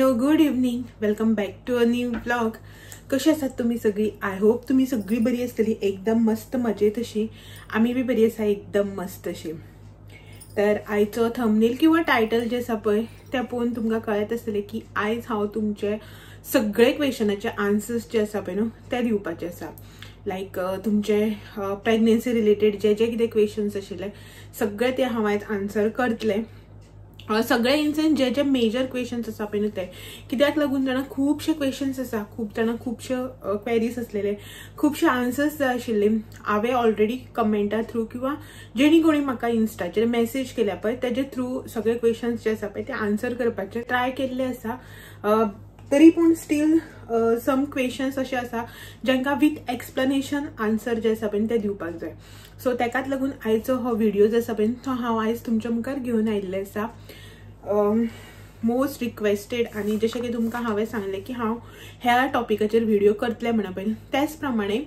Hello, good evening, welcome back to a new vlog. कशी आसात तुम्ही सगळी? I hope तुम्ही सगळी बरी आसतली, एकदम मस्त मजेत अशी. आमी बी बरी आसा, एकदम मस्त अशी. तर आयचो थंबनेल किंवा टायटल जे आसा पळय ते पळोवन तुमकां कळत आसतलें की आयज हांव तुमचे सगळे क्वेश्चनाचे आन्सर्स जे आसा पळय न्हू ते दिवपाचे आसा. लायक तुमचे प्रेग्नेन्सी रिलेटेड जे जे कितें क्वेश्चन्स आशिल्ले सगळे ते हांव आयज आन्सर करतलें. सगळे इनसेन्स जे जे मेजर क्वेश्चन्स आसा पळय न्हू ते कित्याक लागून जाणा खुबशे क्वेश्चन्स आसा, खूब जाणां खुबशे क्वेरीज आसलेले, खुबशे आन्सर्स जाय आशिल्ले. हांवें ऑलरेडी कमेंटा थ्रू किंवा जेणी कोणी म्हाका इन्स्टाचेर मॅसेज केल्या पळय तेजे थ्रू सगळे क्वेश्चन्स जे आसा पळय ते आन्सर करपाचे ट्राय केल्ले आसा. तरी पूण स्टील सम क्वेश्चन्स अशे आसा जांकां विथ एक्सप्लेनेशन आन्सर जे आसा पळय ते दिवपाक जाय. सो तेकाच लागून आयचो हो व्हिडियो जो आसा पळय तो हांव आयज तुमच्या मुखार घेवन आयिल्लें आसा. मोस्ट रिक्वेस्टेड आनी जशें की तुमकां हांवें सांगलें की हांव ह्या टॉपिकाचेर व्हिडियो करतलें म्हणून पळय त्याच प्रमाणे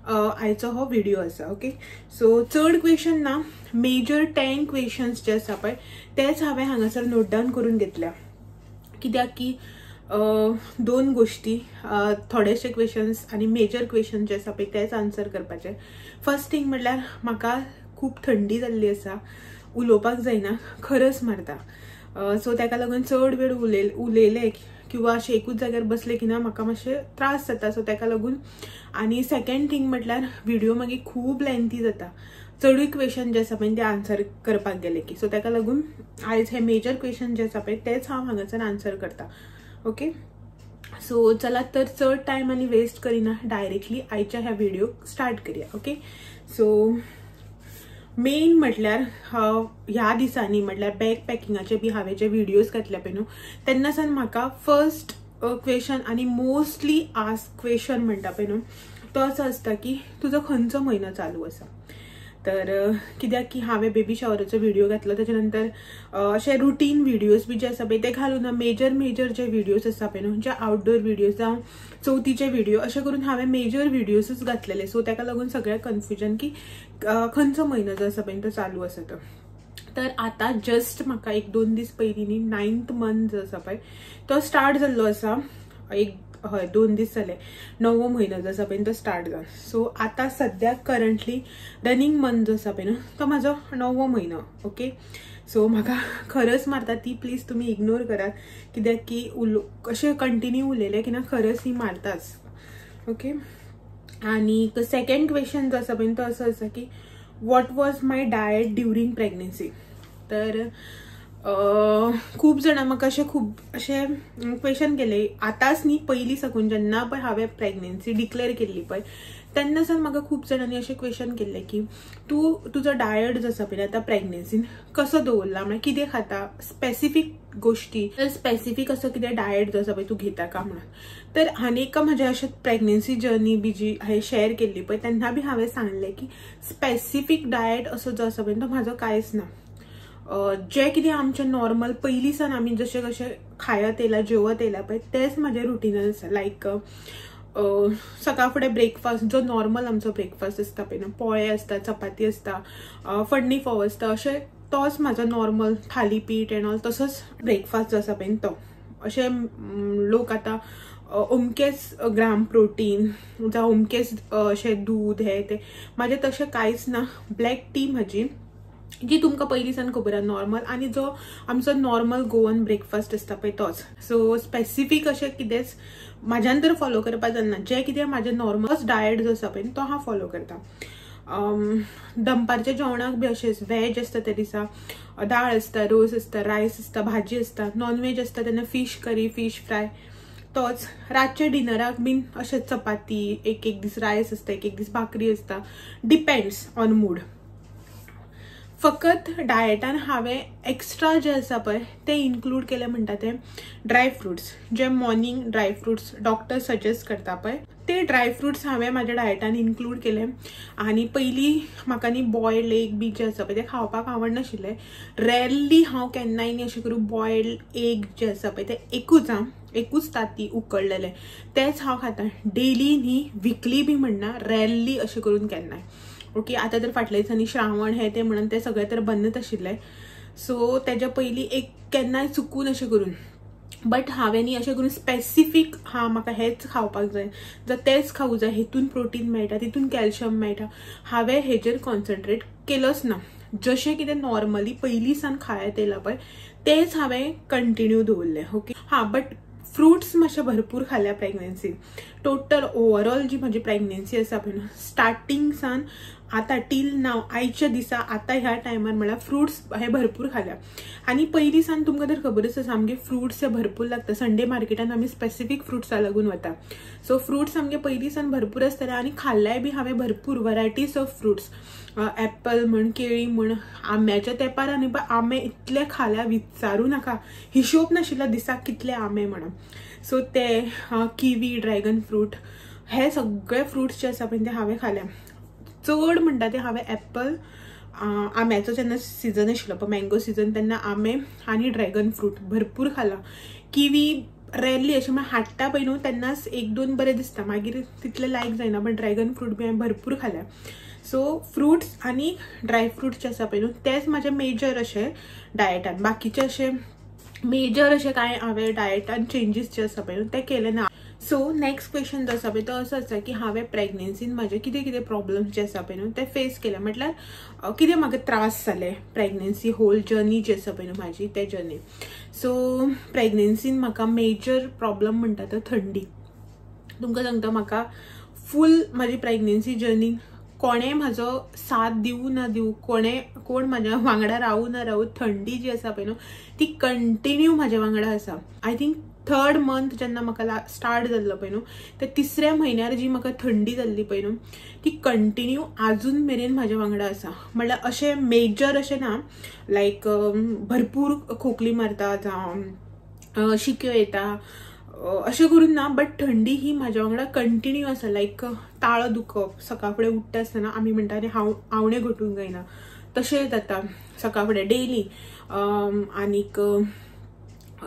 आयचो हो व्हिडियो आसा. ओके, सो चड क्वेश्चन ना, मेजर 10 क्वेश्चन्स जे आसा पळय तेच हांवें हांगासर नोट डावन करून घेतल्या. कित्याक की दोन गोष्टी, थोडेशे क्वेश्चन्स आनी मेजर क्वेश्चन जे आसा पळय तेच आन्सर करपाचे. फर्स्ट थिंग म्हटल्यार म्हाका खूब थंडी जाल्ली आसा, उलोवपाक जायना, खरस मारता. सो ताका लागून चड वेळ उलयले किंवा अशें एकूच जाग्यार बसले की ना म्हाका मातशें त्रास जाता. सो ताका लागून. आनी सेकेंड थिंग म्हटल्यार व्हिडियो मागीर खूब लेंथी जाता, चडूय क्वेश्चन जे आसा पळय ते आन्सर करपाक गेले की. सो ताका लागून आयज हे मेजर क्वेश्चन जे आसा पळय तेच हांव हांगासर आन्सर करता. ओके, सो चला तर चड टायम आनी वेस्ट करिना, डायरेक्टली आयच्या ह्या व्हिडियोक स्टार्ट करया. ओके, सो मेन म्हटल्यार ह्या दिसांनी म्हटल्यार बॅग पॅकिंगाचे बी हांवें जे व्हिडियोज घातले पळय न्हू तेन्ना सावन म्हाका फर्स्ट क्वेश्चन आनी मोस्टली आस्क क्वेश्चन म्हणटा पळय न्हू तो असो आसता की तुजो खंयचो म्हयनो चालू आसा. तर कित्याक की हांवें बेबी शॉवराचो व्हिडियो घातलो, तेच्या नंतर अशे रुटीन व्हिडियोज बी जे आसा पळय ते घालून ना, मेजर मेजर जे व्हिडियोज आसा पळय न्हू, जे आउटडोर व्हिडियोज जावं चवथीचे व्हिडियो अशें करून हांवें मेजर व्हिडियोजूच घातलेले. सो ताका लागून सगळें कन्फ्युजन की खंयचो म्हयनो जो आसा पळय तो चालू आसा तो. तर आतां जस्ट म्हाका 1-2 दीस पयलीं न्ही 9th month जो आसा पळय तो स्टार्ट जाल्लो आसा. एक हय 2 दीस जाले, 9वो म्हयनो जो आसा पळय तो स्टार्ट जावन. सो आतां सद्याक करंटली रनींग मंथ जो आसा पळय न्हू तो म्हाजो 9वो म्हयनो. ओके, सो म्हाका खरस मारता ती प्लीज तुमी इग्नोर करात, कित्याक की अशें कंटिन्यू उलयलें की ना खरस ही मारताच. ओके, आनी सेकेंड क्वेश्चन जो आसा पळय तो असो आसा की what was my diet during pregnancy. तर खूब जाणां म्हाका अशें खूब अशें क्वेश्चन केले, आतांच न्ही पयलीं साकून जेन्ना पळय हांवें प्रेग्नेन्सी डिक्लेअर केल्ली पळय तेन्ना सावन म्हाका खूब जाणांनी अशें क्वेश्चन केल्लें की तूं तुजो डायट जो आसा पळय आतां प्रेग्नेन्सीन कसो दवरला, म्हळ्यार कितें खाता, स्पेसिफीक गोश्टी, तर स्पेसिफीक असो कितें डायट जो आसा पळय तूं घेता का म्हणून. तर आनी एका म्हज्या अशें प्रेग्नेन्सी जर्नी बी जी हांवें शेअर केल्ली पळय तेन्ना बी हांवें सांगलें की स्पेसिफीक डायट असो जो आसा पळय तो म्हाजो कांयच ना. जे कितें आमचें नॉर्मल पयलीं सावन आमी जशें कशें खायत येयला जेवत येयला पळय तेंच म्हाजें रुटीनान आसा. लायक सकाळ फुडें ब्रेकफास्ट जो नॉर्मल आमचो ब्रेकफास्ट आसता पळय न्हू, पोळे आसता, चपाती आसता, फडणी फोव आसता, अशें तोच म्हाजो नॉर्मल थालीपीठ एंड ऑल तसोच ब्रेकफास्ट जो आसा पळय तो. अशें लोक आतां अमकेच ग्राम प्रोटीन जावं अमकेच अशें दूद हें तें, म्हाजें तशें कांयच ना. ब्लॅक टी म्हाजी जी तुमकां पयलीं सावन खबर आसा नॉर्मल, आनी जो आमचो नॉर्मल गोवन ब्रेकफास्ट आसता पळय तोच. सो स्पेसिफीक अशें कितेंच म्हाज्यान तर फॉलो करपाक जायना, जें कितें म्हाजें नॉर्मल डायट जो आसा पळय तो हांव फॉलो करता. दनपारच्या जेवणाक बी अशेंच व्हेज आसता त्या दिसा, दाळ आसता, रोस आसता, रायस आसता, भाजी आसता, नॉन व्हेज आसता तेन्ना फीश करी, फीश फ्राय तोच. रातच्या डिनराक बीन अशेंच चपाती, एक एक दीस रायस आसता, एक एक दीस भाकरी आसता, डिपेंड्स ऑन मूड. फकत डायटान हांवें एक्स्ट्रा जे आसा पळय तें इन्क्लूड केलें म्हणटा ते ड्राय फ्रुट्स, जे morning dry fruits doctor suggest करता पळय ते ड्राय फ्रुट्स हांवें म्हाज्या डायटान इन्क्लूड केले. आनी पयलीं म्हाका न्ही बॉयल्ड एग बी जे आसा पळय ते खावपाक आवडनाशिल्लें. रेरली हांव केन्नाय न्ही अशें करून बॉयल्ड एग जे आसा पळय ते एकूच एकूच ताती उकडलेलें तेंच हांव खाता, डेली न्ही, विकली बी म्हणना, रेरली अशें करून केन्नाय. ओके, आतां तर फाटल्या दिसांनी श्रावण हें तें म्हणून तें सगळें तर बंदच आशिल्लें. सो तेज्या पयलीं एक केन्नाय चुकून अशें करून बट हांवें न्ही अशें करून स्पेसिफीक हां म्हाका हेंच खावपाक जाय जावं तेंच खावूं जाय, हेतून प्रोटीन मेळटा तितून कॅल्शियम मेळटा, हांवें हेजेर कॉन्सन्ट्रेट केलोच ना. जशें कितें नॉर्मली पयलीं सान खायत येयलां पळय तेंच हांवें कंटिन्यू दवरलें. ओके, हां, बट फ्रुट्स मातशे भरपूर खाल्या प्रेग्नन्सीन. टोटल ओवरऑल जी म्हजी प्रेग्नन्सी आसा पळय न्हू स्टार्टींग सान आतां टील नाव आयच्या दिसा आतां ह्या टायमार म्हळ्यार फ्रुट्स हे भरपूर खाल्या. आनी पयलीं सान तुमकां तर खबरच आसा आमगे फ्रुट्स हे भरपूर लागता, संडे मार्केटान आमी स्पेसिफीक फ्रुट्सा लागून वता. सो फ्रुट्स आमगे पयलीं सान भरपूर आसताले आनी खाल्ल्याय बी हांवें भरपूर वरायटीज ऑफ फ्रुट्स, एप्पल म्हण, केळी म्हण, आंब्याच्या तेंपार आनी आंबे इतले खाल्या विचारू नाका, हिशोब नाशिल्लो दिसाक कितले आंबे म्हणून. सो ते किवी, ड्रॅगन फ्रूट हे सगळे फ्रुट्स जे आसा पळय ते हांवें खाल्या. चड म्हणटा ते हांवें एप्पल, आंब्याचो जेन्ना सिजन आशिल्लो पळय मँगो सिजन तेन्ना आंबे आनी ड्रॅगन फ्रूट भरपूर खाला. किवी रेरली अशें म्हळ्यार हाडटा पळय न्हू तेन्नाच एक दोन बरें दिसता, मागीर तितलें लायक जायना, बट ड्रॅगन फ्रूट बी हांवें भरपूर खाल्या. सो फ्रुट्स आनी ड्राय फ्रुट्स जे आसा पळय न्हू तेच म्हाजे मेजर अशे डायटान. बाकीचे अशे मेजर अशें कांय हांवें डायटान चेंजीस जे आसा पळय न्हू ते केले ना. सो नेक्स्ट क्वेश्चन जो आसा पळय तो असो आसा की हांवें प्रेग्नन्सीन म्हाजे कितें कितें प्रॉब्लम्स जे आसा पळय न्हू ते फेस केले, म्हटल्यार कितें म्हाका त्रास जाले प्रेग्नन्सी होल जर्नी जी आसा पळय न्हू म्हाजी ते जर्नी. सो प्रेग्नन्सीन म्हाका मेजर प्रॉब्लम म्हणटा तो थंडी. तुमकां सांगता म्हाका फूल म्हाजी प्रेग्नन्सी जर्नी कोणें म्हाजो साथ दिवं ना दिवं, कोण म्हाज्या वांगडा रावूं ना रावूं, थंडी जी आसा पळय न्हू ती कंटिन्यू म्हाज्या वांगडा आसा. I think third month जेन्ना म्हाका स्टार्ट जाल्लो पळय न्हू त्या तिसऱ्या म्हयन्यार जी म्हाका थंडी जाल्ली पळय न्हू ती कंटिन्यू आजून मेरेन म्हाज्या वांगडा आसा. म्हळ्यार अशें मेजर अशें ना लायक भरपूर खोकली मारता जावं शिक्यो येता अशें करून ना, बट थंडी ही म्हाज्या वांगडा कंटिन्यू आसा. लायक ताळो दुखप, सकाळ फुडें उठ्ठा आसतना आमी म्हणटा न्ही हांव आवणे घोटूंक जायना तशें जाता सकाळ फुडें डेली. आनीक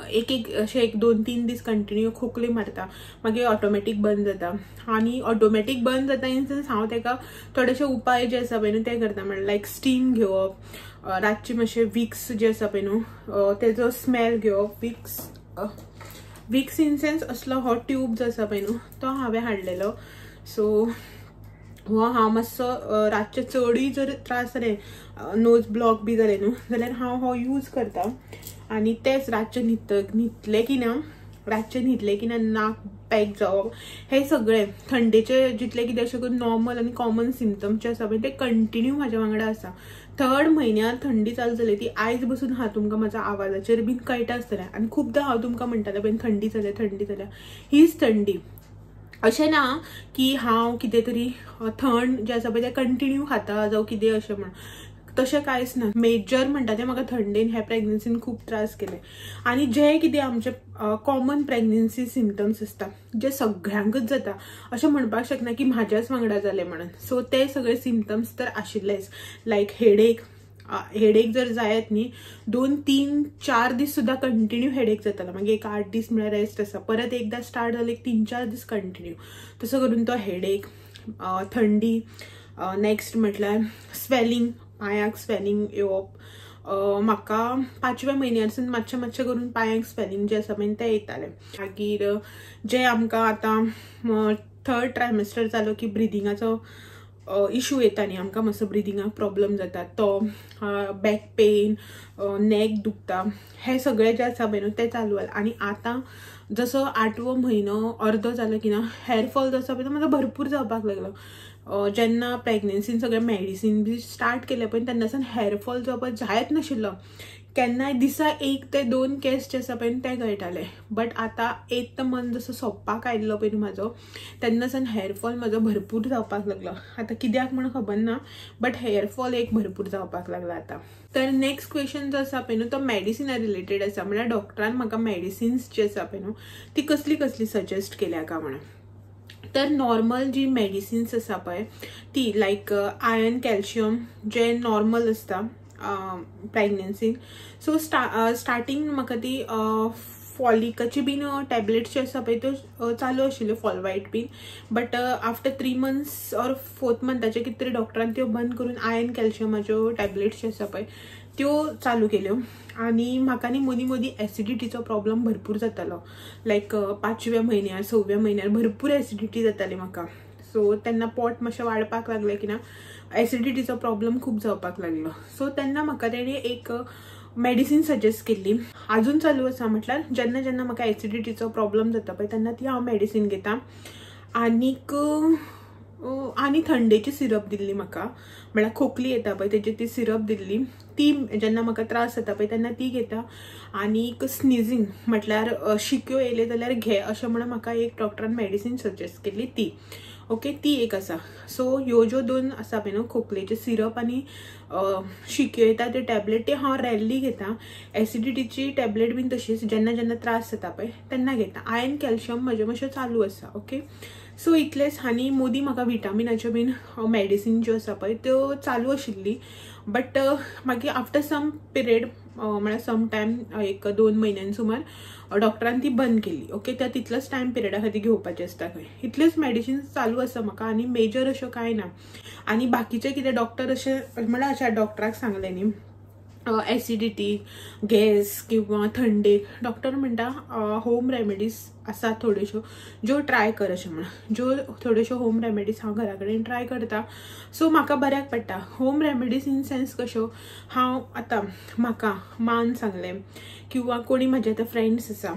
एक एक अशें एक दोन तीन दीस कंटिन्यू खोकली मारता, मागीर ऑटोमॅटीक बंद जाता. आनी ऑटोमॅटीक बंद जाता इन सेन्स हांव तेका थोडेशे उपाय जे आसा पळय न्हू ते करता, म्हणल्यार लायक स्टीम घेवप, रातचे मातशें विक्स जे आसा पळय न्हू तेजो स्मेल घेवप, विक्स इन सेन्स असलो हो ट्यूब जो आसा पळय न्हू तो हांवें हाडलेलो. सो हो हांव मातसो रातचे चडूय जर त्रास जाले नोज ब्लॉक बी जाले न्हू जाल्यार हांव हो यूज करता. आनी तेच रातचे न्हितलें की ना, रातचें न्हिदलें की ना नाक पॅक जावप हे सगळे थंडेचे जितले कितें अशें करून नॉर्मल आनी कॉमन सिमटम्स जे आसा पळय ते कंटिन्यू म्हाज्या वांगडा आसा. थर्ड म्हयन्यार थंडी चालू जाली ती आयज बसून हांव तुमकां म्हाज्या आवाजाचेर बीन कळटा आसतलें. आनी खुबदां हांव तुमकां म्हणटालें पळय थंडी जाल्या थंडी जाल्या, हीच थंडी. अशें ना की हांव कितें तरी थंड जें आसा पळय तें कंटिन्यू खाता जावं कितें अशें म्हण, तशें कांयच ना. मेजर म्हणटा तें म्हाका थंडेन ह्या प्रेग्नन्सीन खूब त्रास केले. आनी जे कितें आमचे कॉमन प्रेग्नन्सी सिमटम्स आसता जे सगळ्यांकच जाता, अशें म्हणपाक शकना की म्हाज्याच वांगडा जालें म्हणून. सो ते सगळे सिमटम्स तर आशिल्लेच, लायक हेडेक. हेडेक जर जायत न्ही 2 3 4 दीस सुद्दां कंटिन्यू हेडेक जातालो, मागीर एक 8 दीस म्हळ्यार रेस्ट आसा, परत एकदां स्टार्ट जालें 3 4 दीस कंटिन्यू तसो करून तो हेडेक, थंडी, नेक्स्ट म्हटल्यार स्वेलिंग, पांयाक स्वेलिंग येवप. म्हाका 5व्या म्हयन्यारसून मातशें मातशें करून पांयांक स्वेलिंग जें आसा पळय तें येतालें. मागीर जें आमकां आतां थर्ड ट्रायमेस्टर जालो की ब्रिदिंगाचो इशू येता न्ही, आमकां मातसो ब्रिदिंगाक प्रॉब्लम जाता, तो बॅक पेन, नेक दुखता, हे सगळे जे आसा पळय न्हू ते चालू जालें. आनी आतां जसो 8वो म्हयनो अर्दो जालो की ना हेअरफॉल जो आसा पळय तो म्हाजो भरपूर जावपाक लागलो. जेन्ना प्रेग्नन्सीन सगळें मेडिसीन बी स्टार्ट केलें पळय तेन्नासान हेअरफॉल जावपाक जायत नाशिल्लो, केन्नाय दिसा 1 ते 2 केस जे आसा पळय ते गळटाले. बट आतां 8th month जसो सोंपपाक आयिल्लो पळय न्हू म्हाजो तेन्नासान हेअरफॉल म्हाजो भरपूर जावपाक लागलो. आतां कित्याक म्हण खबर ना, बट हेअरफॉल एक भरपूर जावपाक लागला आतां. तर नेक्स्ट क्वेश्चन जो आसा पळय न्हू तो मेडिसिना रिलेटेड आसा, म्हळ्यार डॉक्टरान म्हाका मेडिसिन्स जी आसा पळय न्हू ती कसली कसली सजेस्ट केल्या काय म्हणून. तर नॉर्मल जी मेडिसिन्स आसा पळय ती लायक आयर्न, कॅल्शियम जे नॉर्मल आसता प्रेग्नन्सीन. सो स्टार्टींग म्हाका ती फॉलिकाची बीन टॅबलेट्स जे आसा पळय त्यो चालू आशिल्ल्यो, फॉलवायट बीन, but after 3 months or 4th मंथाचे कितें तरी डॉक्टरान त्यो बंद करून आयर्न कॅल्शियमाच्यो टॅबलेट्स जे आसा पळय त्यो चालू केल्यो. आनी म्हाका न्ही मदीं मदीं एसिडिटीचो प्रॉब्लम भरपूर जातालो, लायक 5व्या म्हयन्यार 6व्या म्हयन्यार भरपूर एसिडिटी जाताली म्हाका. सो तेन्ना पोट मातशें वाडपाक लागलें की ना एसिडिटीचो प्रॉब्लम खूब जावपाक लागलो. सो तेन्ना म्हाका तेणी एक मेडिसीन सजेस्ट केल्ली, आजून चालू आसा. म्हटल्यार जेन्ना जेन्ना म्हाका एसिडिटीचो प्रॉब्लम जाता पळय तेन्ना ती हांव मेडिसीन घेता. आनीक आनी थंडेची सिरप दिल्ली म्हाका, म्हळ्यार खोकली येता पळय तेजी ती सिरप दिल्ली, ती जेन्ना म्हाका त्रास जाता पळय तेन्ना ती घेता. आनीक स्निजींग म्हटल्यार शिक्यो येयले जाल्यार घे अशें म्हणून म्हाका एक डॉक्टरान मेडिसीन सजेस्ट केल्ली ती. ओके, ती एक आसा. सो ह्यो ज्यो 2 आसा पळय न्हू, खोकलेचे सिरप आनी शिक्यो येता ते टॅबलेट, ते हांव रॅरली घेता. एसिडिटीची टॅबलेट बीन तशीच जेन्ना जेन्ना त्रास जाता पळय तेन्ना घेता. आयर्न कॅल्शियम म्हजें मातशें चालू आसा. ओके, सो इतलेंच. आनी मोदी म्हाका विटामिनाच्यो बीन मेडिसीन ज्यो आसा पळय त्यो चालू आशिल्ली, बट मागीर आफ्टर सम पिरियड म्हळ्यार सम टायम एक 2 म्हयन्यान सुमार डॉक्टरान ती बंद केली. ओके, त्या तितलोच टायम पिरियडा खातीर घेवपाचें आसता खंय. इतल्योच मेडिसिन्स चालू आसा म्हाका आनी मेजर अश्यो कांय ना. आनी बाकीचे कितें डॉक्टर अशें म्हळ्यार अशें डॉक्टराक सांगलें न्ही एसिडिटी, गॅस किंवा थंडेक, डॉक्टर म्हणटा होम रेमेडीज आसा थोड्योश्यो ज्यो ट्राय कर अशें म्हणून, ज्यो थोड्योश्यो होम रेमेडीज हांव घरा कडेन ट्राय करता. सो म्हाका बऱ्याक पडटा. होम रेमेडीज इन सेन्स कश्यो, हांव आतां म्हाका मान सांगलें किंवा कोणी म्हाजे आतां फ्रेंड्स आसा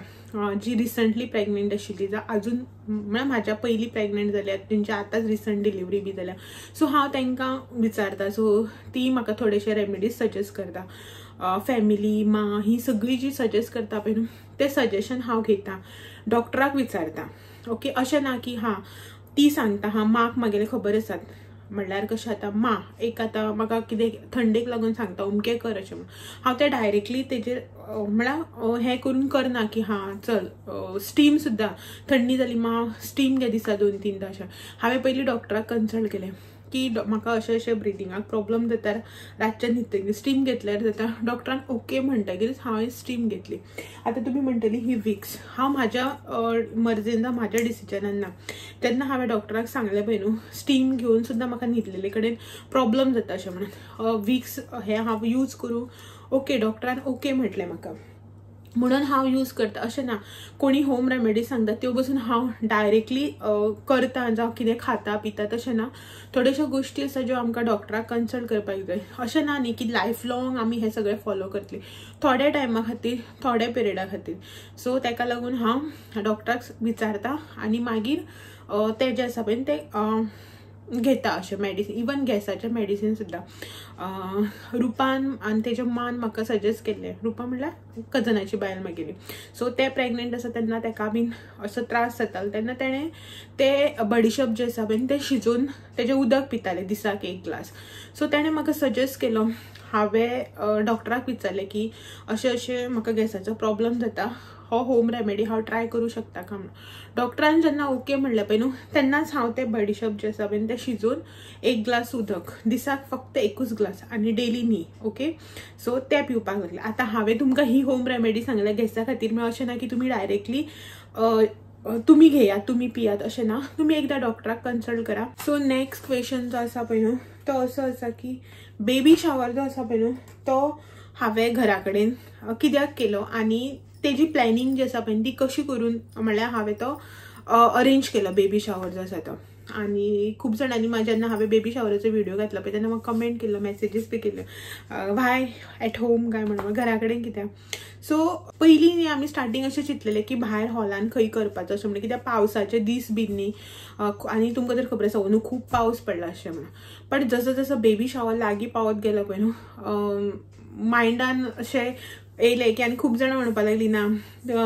जी रिसंटली प्रेग्नेंट आशिल्ली, जावं आजून म्हळ्यार म्हाज्या पयलीं प्रेग्नेंट जाल्या, तेंची आतांच रिसंट डिलिव्हरी बी जाल्या, सो हांव तांकां विचारता. सो ती म्हाका थोडेशे रेमेडीज सजेस्ट करता. फॅमिली मां ही सगळी जी सजेस्ट करता पळय न्हू तें सजेशन हांव घेता, डॉक्टराक विचारता. ओके, अशें ना की हां ती सांगता हां माक म्हागेलें खबर आसात, म्हणल्यार कशें आतां मां एक आतां म्हाका कितें थंडेक लागून सांगता अमकें कर अशें म्हणून, हांव तें डायरेक्टली तेजेर म्हळ्यार हें करून करना की हां चल स्टीम सुद्दां थंडी जाली मां स्टीम घे दिसा 2-3 अशें. हांवें पयलीं डॉक्टराक कन्सल्ट केलें की म्हाका अशें अशें ब्रिदिंगाक प्रॉब्लम जाता रातच्या न्हिदतकीर स्टीम घेतल्यार जाता. डॉक्टरान ओके म्हणटकीरच हांवें स्टीम घेतली. आतां तुमी म्हणटली ही विक्स, हांव म्हाज्या मर्जेन जावं म्हाज्या डिसिजनान ना, तेन्ना हांवें डॉक्टराक सांगलें पळय न्हू स्टीम घेवन सुद्दां म्हाका न्हिदलेले कडेन प्रॉब्लम जाता अशें म्हणून, विक्स हें हांव यूज करूं? ओके, डॉक्टरान ओके म्हटलें म्हाका म्हणून हांव यूज करता. अशें ना कोणी होम रेमेडीज सांगता त्यो बसून हांव डायरेक्टली करता जावं कितें खाता पिता, तशें ना. थोड्योश्यो गोश्टी आसा ज्यो आमकां डॉक्टराक कन्सल्ट करपाक जाय. अशें ना न्ही की लायफ लॉंग आमी हें सगळें फॉलो करतली, थोड्या टायमा खातीर, थोड्या पिरियडा खातीर. सो ताका लागून हांव डॉक्टराक विचारता आनी मागीर तें जें आसा पळय तें घेता अशें मेडिसीन. इवन गॅसाचें मेडिसीन सुद्दां रुपान आनी तेज्या मान म्हाका सजेस्ट केल्लें. रुपा म्हणल्यार कजनाची बायल म्हागेली. सो तें प्रेग्नेंट आसा तेन्ना तेका बीन असो त्रास जातालो तेन्ना तेणें ते बडिशप जे आसा पळय तें शिजोवन तेजें उदक पितालें दिसाक 1 ग्लास. सो तेणें म्हाका सजेस्ट केलो. हांवें डॉक्टराक विचारलें की अशें अशें म्हाका गॅसाचो प्रॉब्लम जाता, हो होम रेमेडी हांव ट्राय करूं शकता काय म्हणून. डॉक्टरान जेन्ना ओके म्हणलें पळय न्हू तेन्नाच हांव तें बडिशप जें आसा पळय तें शिजोवन 1 ग्लास उदक दिसाक फक्त 1 ग्लास आनी डेली न्ही. ओके, सो तें पिवपाक लागलें. आतां हांवें तुमकां ही होम रेमेडी सांगल्या गॅसा खातीर, म्हळ्यार अशें ना की तुमी डायरेक्टली तुमी घेयात तुमी पियात अशें ना, तुमी एकदां डॉक्टराक कन्सल्ट करा. सो नेक्स्ट क्वेश्चन जो आसा पळय न्हू तो असो आसा की बेबी शावर जो आसा पळय न्हू तो हांवें घरा कडेन कित्याक केलो आनी तेजी प्लॅनिंग जी आसा पळय ती कशी करून म्हणल्यार हांवें तो अरेंज केलो बेबी शावर जो आसा तो. आनी खूब जाणांनी जेन्ना हांवें बेबी शावराचो व्हिडिओ घातला पळय तेन्ना म्हाका कमेंट केल्लो, मॅसेजीस बी केल्यो, वाय एट होम काय म्हणून, घरा कडेन कित्याक. सो पयलीं न्ही आमी स्टार्टींग अशें चिंतलेलें की भायर हॉलान खंय करपाचो अशें म्हणून, कित्याक पावसाचे दीस बीन न्ही आनी तुमकां तर खबर आसा अंदू खूब पावस पडला अशें म्हणून. बट जसो जसो बेबी शावर लागीं पावत गेलो पळय न्हू मायंडान अशें येयलें की आनी खूब जाणां म्हणपाक लागलीं ना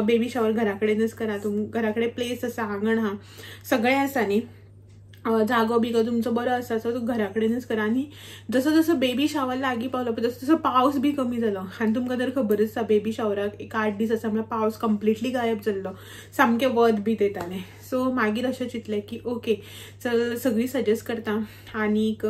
बेबी शावर घरा कडेनच करा, तुम घरा कडेन प्लेस आसा, आंगण आहा, सगळें आसा न्ही, जागो बिगो तुमचो बरो आसा, सो तूं घरा कडेनच करा. आनी जसो जसो बेबी शावर लागीं पावलो पळय तसो तसो पावस बी कमी जालो. आनी तुमकां तर खबरच आसा बेबी शावराक एक 8 दीस आसा म्हळ्यार पावस कंप्लिटली गायब जाल्लो, सामकें वत बी येतालें. सो मागीर अशें चिंतलें की ओके चल सगळीं सजेस्ट करता. आनीक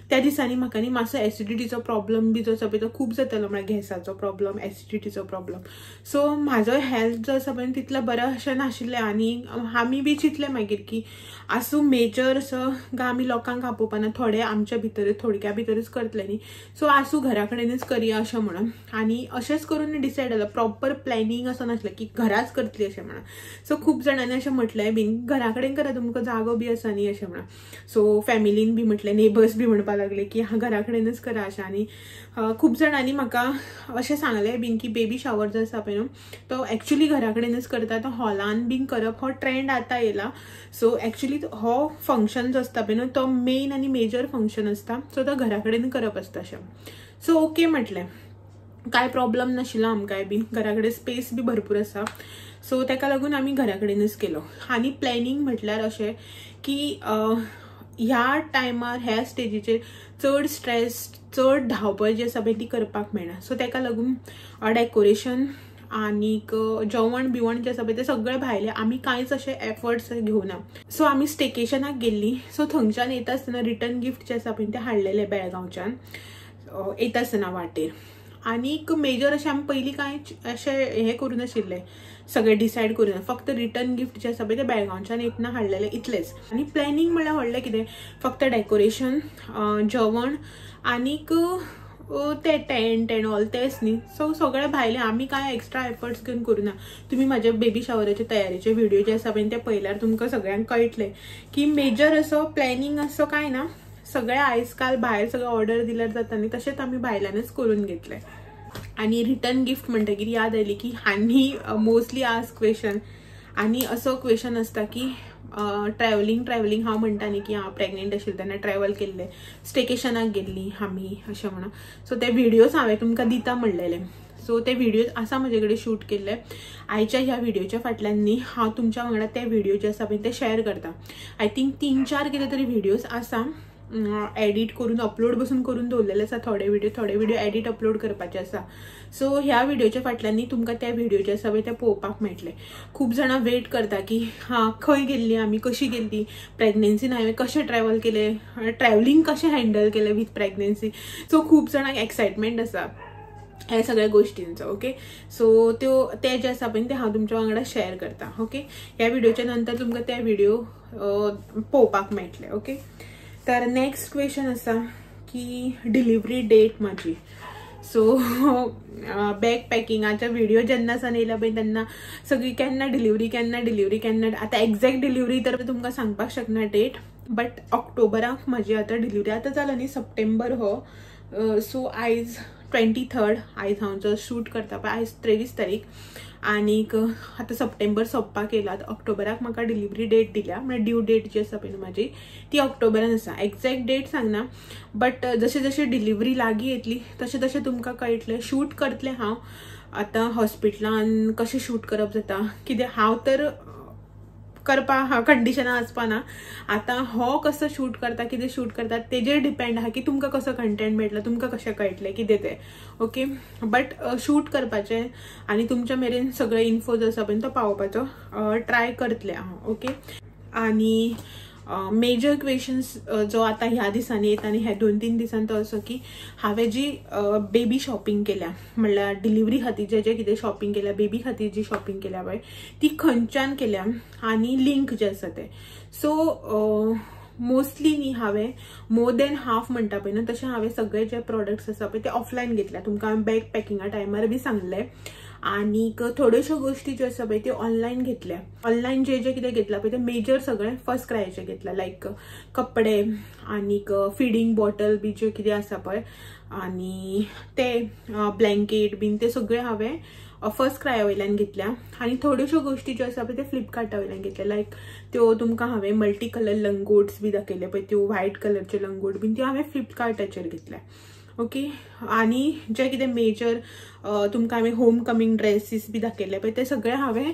त्या दिसांनी म्हाका न्ही मातसो एसिडिटीचो प्रॉब्लम बी जो आसा पळय तो खूब जातालो, म्हळ्यार गॅसाचो प्रॉब्लम, एसिडिटीचो प्रॉब्लम. सो म्हाजो हेल्थ जो आसा पळय तितलो बरो अशें नाशिल्लें. आनी आमी बी चिंतलें मागीर की आसूं मेजर असो आमी लोकांक आपोवपाना, थोडे आमच्या भितर थोडक्या भितरूच करतले न्ही, सो आसूं घरा कडेनच करया अशें म्हणून. आनी अशेंच करून डिसायड जालें, प्रॉपर प्लॅनिंग असो नासलें की घराच करतली अशें म्हणून. सो खूब जाणांनी अशें म्हटलें बीन घरा कडेन करा, तुमकां जागो बी आसा न्ही अशें म्हणून. सो फॅमिलीन बी म्हटलें, नेबर्स बी म्हणपाक लागले की घरा कडेनच करा अशें. आनी खूब जाणांनी म्हाका अशें सांगलें बीन की बेबी शावर जो आसा पळय न्हू तो एक्चुली घरा कडेनच करता, तो हॉलान बीन करप हो ट्रेंड आतां येयला. सो एक्चुली हो फंक्शन जो आसता पळय न्हू तो मेन आनी मेजर फंक्शन आसता, सो तो घरा कडेन करप आसता अशें. सो ओके म्हटलें, कांय प्रॉब्लम नाशिल्लो आमकांय बीन, घरा कडेन स्पेस बी भरपूर आसा. सो ताका लागून आमी घरा कडेनच केलो. आनी प्लॅनिंग म्हटल्यार अशें की ह्या टायमार ह्या स्टेजीचेर चड स्ट्रेस चड धांवपळ जी आसा पळय ती करपाक मेळना. सो ताका लागून डेकोरेशन आनीक जेवण बिवण जें आसा पळय तें सगळें भायलें, आमी कांयच अशें एफर्ट्स घेवना. सो आमी स्टेकेशनाक गेल्लीं. सो थंयच्यान येता आसतना रिटर्न गिफ्ट जें आसा पळय तें हाडलेलें बेळगांवच्यान येता आसतना वाटेर. आनीक मेजर अशें आमी पयलीं कांय अशें हें करूं नाशिल्लें, सगळें डिसायड करूं ना, फक्त रिटर्न गिफ्ट जें आसा पळय तें बेळगांवच्यान येतना हाडलेलें इतलेंच. आनी प्लॅनिंग म्हणल्यार व्हडलें कितें, फक्त डेकोरेशन, जेवण आनीक ते टेंट एंड ऑल तेंच न्ही. सो सगळें भायलें, आमी कांय एक्स्ट्रा एफर्ट्स घेवन करूं ना. तुमी म्हाज्या बेबी शावराचे तयारेचे व्हिडियो जे आसा पळय ते पळयल्यार तुमकां सगळ्यांक कळटलें की मेजर असो प्लॅनिंग असो कांय ना, सगळें आयज काल भायर सगळें ऑर्डर दिल्यार जाता न्ही, तशेंच आमी भायल्यानच करून घेतलें. आनी रिटर्न गिफ्ट म्हणटकीर याद आयली की आनी मोस्टली आस्क क्वेशन, आनी असो क्वेशन आसता की ट्रॅवलिंग हांव म्हणटा न्ही की हांव प्रेग्नेंट आशिल्लें तेन्ना ट्रॅवल केल्लें, स्टेकेशनाक गेल्ली आमी अशें म्हणून. सो ते व्हिडियोज हांवें तुमकां दिता म्हणलेले, सो ते व्हिडियोज आसा म्हजे कडेन शूट केल्ले. आयच्या ह्या व्हिडियोच्या फाटल्यान न्ही हांव तुमच्या वांगडा ते व्हिडियो जे आसा पळय ते शेअर करता. I think 3-4 कितें तरी व्हिडियोज आसा एडिट करून अपलोड बसून करून दवरलेले आसा, थोडे व्हिडियो एडिट अपलोड करपाचे आसा. सो ह्या व्हिडियोच्या फाटल्यान न्ही तुमकां त्या व्हिडियो जे आसा पळय ते पळोवपाक मेळटले. खूब जाणां वेट करता की हां खंय गेल्ली आमी, कशी गेल्ली प्रेग्नेन्सीन, हांवें कशें ट्रॅवल केलें, ट्रॅवलिंग कशें हँडल केलें विथ प्रेग्नेन्सी. सो खूब जाणांक एक्सायटमेंट आसा ह्या सगळ्या गोष्टींचो. ओके, सो त्यो ते जे आसा पळय ते हांव तुमच्या वांगडा शेअर करता. ओके, ह्या व्हिडियोच्या नंतर तुमकां ते व्हिडियो पळोवपाक मेळटले. ओके, तर नेक्स्ट क्वेश्चन आसा की डिलिव्हरी डेट म्हाजी. सो बॅग पॅकिंगाच्या व्हिडिओ जेन्ना सान येयला पळय तेन्ना सगळी केन्ना डिलिव्हरी केन्ना डिलिव्हरी केन्ना. आतां एग्जॅक्ट डिलिव्हरी तर तुमकां सांगपाक शकना डेट, बट ऑक्टोबराक म्हाजी आतां डिलिव्हरी आतां जाला न्ही, सप्टेंबर हो. सो आयज 23 आयज हांव जो शूट करता पळय आयज 23 तारीख, आनीक आतां सप्टेंबर सोंपपाक येयला. आतां ऑक्टोबराक म्हाका डिलिव्हरी डेट दिल्या, म्हळ्यार ड्यू डेट जी आसा पळय म्हाजी ती ऑक्टोबरान आसा. एग्जॅक्ट डेट सांगना, बट जशें जशें डिलिव्हरी लागीं येतली तशें तशें तुमकां कळटलें. शूट करतलें हांव आतां हॉस्पिटलान कशें शूट करप जाता कितें, हांव तर करपा कंडिशनां आसपाना, आतां हो कसो शूट करता कितें शूट करता तेजेर डिपेंड आहा की तुमकां कसो कंटेंट मेळटलो, तुमकां कशें कळटलें कितें तें. ओके, बट शूट करपाचें आनी तुमच्या मेरेन सगळे इन्फो जो आसा पळय तो पावोवपाचो ट्राय करतलें हांव. ओके, आनी मेजर क्वेश्चन्स जो आतां ह्या दिसांनी येता आनी ह्या 2-3 दिसान तो असो की हांवें जी बेबी शॉपिंग केल्या, म्हणल्यार डिलिव्हरी खातीर जें जें कितें शॉपिंग केल्या, बेबी खातीर जी शॉपिंग केल्या पळय ती खंयच्यान केल्या आनी लिंक जें आसा तें. सो मोस्टली न्ही हांवें मोर देन हाफ म्हणटा पळय न्हू तशें हांवें सगळे जे प्रोडक्ट्स आसा पळय ते ऑफलायन घेतल्या. तुमकां हांवें बॅग पॅकिंगा टायमार बी सांगलें. आनीक थोड्योश्यो गोष्टी ज्यो आसा पळय त्यो ऑनलायन घेतल्या. ऑनलायन जे जे कितें घेतलां पळय ते मेजर सगळें फर्स्ट क्रायाचें घेतलां, लायक कपडे आनीक फिडींग बॉटल बी ज्यो कितें आसा पळय आनी ते ब्लँकेट बीन ते सगळे हांवें फर्स्ट क्राया वयल्यान घेतल्या. आनी थोड्योश्यो गोष्टी ज्यो आसा पळय ते फ्लिपकार्टा वयल्यान घेतल्या, लायक त्यो तुमकां हांवें मल्टी कलर लंगोट्स बी दाखयले पळय, त्यो व्हायट कलरचे लंगोट बीन त्यो हांवें फ्लिपकार्टाचेर घेतल्या. ओके, आनी जे कितें मेजर तुमकां हांवें होम कमींग ड्रेसीस बी दाखयले पळय ते सगळे हांवें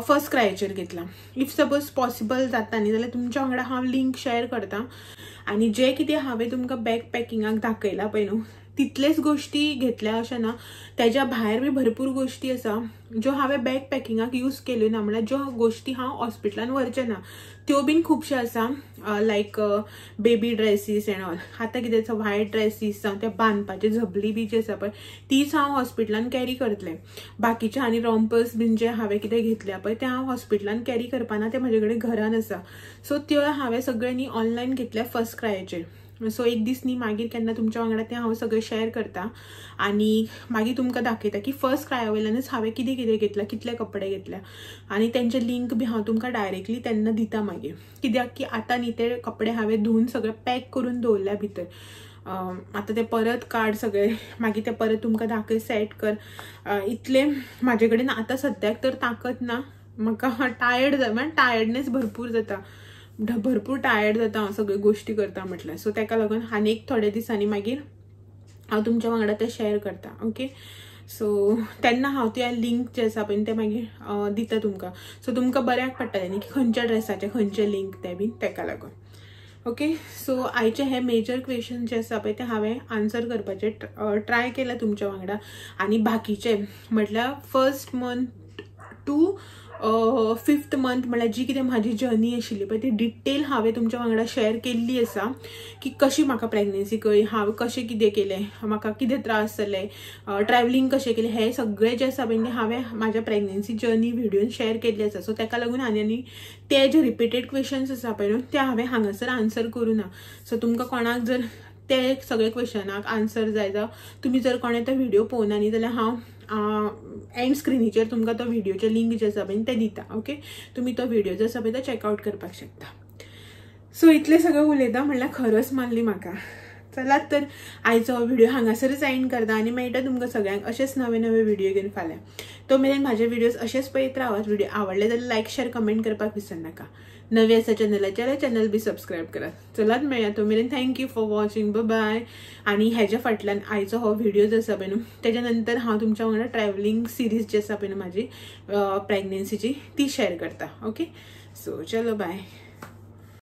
फर्स्ट क्रायाचेर घेतला. If suppose possible जाता न्ही जाल्यार तुमच्या वांगडा हांव लिंक शेअर करता. आनी जे कितें हांवें तुमकां बॅग पॅकिंगाक दाखयलां पळय न्हू तितलेच गोष्टी घेतल्या अशें ना, तेज्या भायर बी भरपूर गोष्टी आसा ज्यो हांवें बॅग पॅकिंगाक यूज केल्यो ना, म्हणल्यार ज्यो गोष्टी हांव हॉस्पिटलान व्हरचें ना त्यो बीन खुबश्यो आसा, like baby dresses and all. आतां कितें आसा व्हायट ड्रेसीस जावं ते बांदपाचे झबली बी जी आसा पळय तीच हांव हॉस्पिटलान कॅरी करतलें. बाकीचे आनी रोम्पर्स बीन जे हांवें कितें घेतल्या पळय ते हांव हॉस्पिटलान कॅरी करपाना, ते म्हजे कडेन घरान आसा. सो त्यो हांवें सगळे न्ही ऑनलायन घेतल्या फर्स्ट क्रायाचेर. सो एक दीस न्ही मागीर केन्ना तुमच्या वांगडा तें हांव सगळें शेअर करता आनी मागीर तुमकां दाखयता की फर्स्ट क्राया वयल्यानच हांवें कितें कितें घेतलां, कितले कपडे घेतल्या आनी तेंचे लिंक बी हांव तुमकां डायरेक्टली तेन्ना दिता मागीर. कित्याक की आतां न्ही ते कपडे हांवें धुवन सगळे पॅक करून दवरल्या भितर, आतां ते परत काड सगळे मागीर ते परत तुमकां दाखय सेट कर, इतलें म्हाजे कडेन आतां सद्याक तर ताकत ना. म्हाका टायर्ड जाता, म्हणजे टायर्डनेस भरपूर जाता, भरपूर टायर्ड जाता हांव सगळ्यो गोष्टी करता म्हटल्यार. सो ताका लागून आनीक थोड्या दिसांनी मागीर हांव तुमच्या वांगडा ते शेअर करता. ओके, सो तेन्ना हांव त्या लिंक जे आसा पळय ते मागीर दिता तुमकां. सो तुमकां बऱ्याक पडटलें न्ही की खंयच्या ड्रेसाचे खंयचे लिंक ते बीन, ताका लागून. ओके, सो आयचे हे मेजर क्वेश्चन जे आसा पळय ते हांवें आन्सर करपाचे ट्राय केला तुमच्या वांगडा. आनी बाकीचे म्हटल्यार first month to fifth month म्हळ्यार जी कितें म्हाजी जर्नी आशिल्ली पळय ती डिटेल हांवें तुमच्या वांगडा शेअर केल्ली आसा की कशी म्हाका प्रेग्नन्सी कळ्ळी, हांवें कशें कितें केलें, म्हाका कितें त्रास जाले, ट्रॅवलिंग कशें केलें, हें सगळें जें आसा पळय तें हांवें म्हाज्या प्रेग्नन्सी जर्नी व्हिडियोन शेअर केल्ली आसा. सो ताका लागून आनी आनी ते जे रिपीटेड क्वेश्चन्स आसा पळय न्हू ते हांवें हांगासर आन्सर करूं ना. सो तुमकां कोणाक जर ते सगळे क्वेश्चनाक आन्सर जाय जावं तुमी जर कोणें तो व्हिडियो पळोवना न्ही जाल्यार हांव एंड स्क्रिनीचेर तुमकां तो व्हिडियोचे लिंक जे आसा पळय ते दिता. ओके, तुमी तो व्हिडियो जो आसा पळय तो चॅकआवट करपाक शकता. सो इतलें सगळें उलयता म्हणल्यार खरस मारली म्हाका. चलात तर आयचो व्हिडियो हांगासरच एंड करता आनी मेळटा तुमकां सगळ्यांक अशेच नवे नवे व्हिडियो घेवन फाल्यां. तो मेरेन म्हाजे व्हिडियोज अशेच पळयत रावात. व्हिडियो आवडले जाल्यार लायक शेअर कमेंट करपाक विसरनाका. नवे आसा चॅनलाचेर चॅनल बी सबस्क्रायब करात. चलात मेळया तो मेरेन. Thank you for watching, bye. आनी हेज्या फाटल्यान आयचो हो व्हिडियो जो आसा पळय न्हू तेज्या नंतर हांव तुमच्या वांगडा ट्रॅवलिंग सिरीज जी आसा पळय न्हू म्हाजी प्रेग्नन्सीची ती शेअर करता. ओके, सो चलो बाय.